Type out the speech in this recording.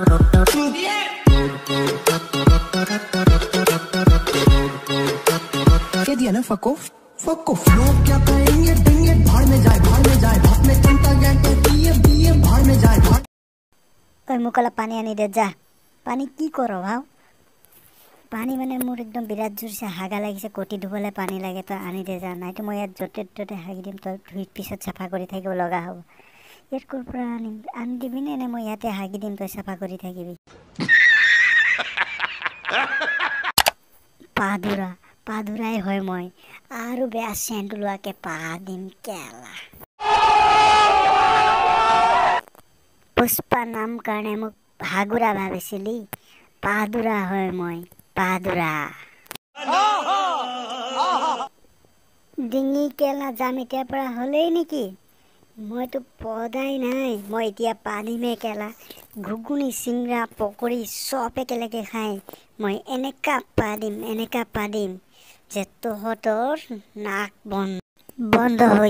कह दिया ना फक ऑफ, फक ऑफ। लोग क्या कहेंगे देंगे, भाड़ में जाए, भाड़ में जाए, भाड़ में जनता क्या कहती है दिए, भाड़ में जाए, भाड़। ওই মোক অলপ পানী আনি দে যা। পানী কি কৰ ভাও? পানী মানে মোৰ একদম বিৰাট জোৰছে হাগা লাগিছে, কটি ধুবলৈ পানী লাগে, তই আনি দে যা, নাইতো মই ইয়াত য'তে ত'তে হাগি দিম, তই ধুই পিছত চাফা কৰি থাকিব লগা হ'ব। ইয়াত ক'ৰ পৰা আনিম? আনি দিবি নে, নে মই ইয়াতে হাগি দিম, তই চাফা কৰি থাকিবি? পাদুৰা পাদুৰাই হয় মই, আৰু বেয়া চেণ্ট ওলোৱাকে পা দিম কেলা। পুষ্পা নাম কাৰণে মোক ভাগুৰা ভাবিছিলি? পাদুৰা হয় মই, পাদুৰা। ডিঙি কেলা যাম এতিয়াৰ পৰা হ'লেই নেকি? মইতো পদাই নাই, মই এতিয়া পাদিমে কেলা। ঘুগুনি চিংৰা পকৰি চব একেলগে খাই মই এনেকা পাদিম, এনেকা পাদিম যে তহঁতৰ নাক বন্ধ হৈ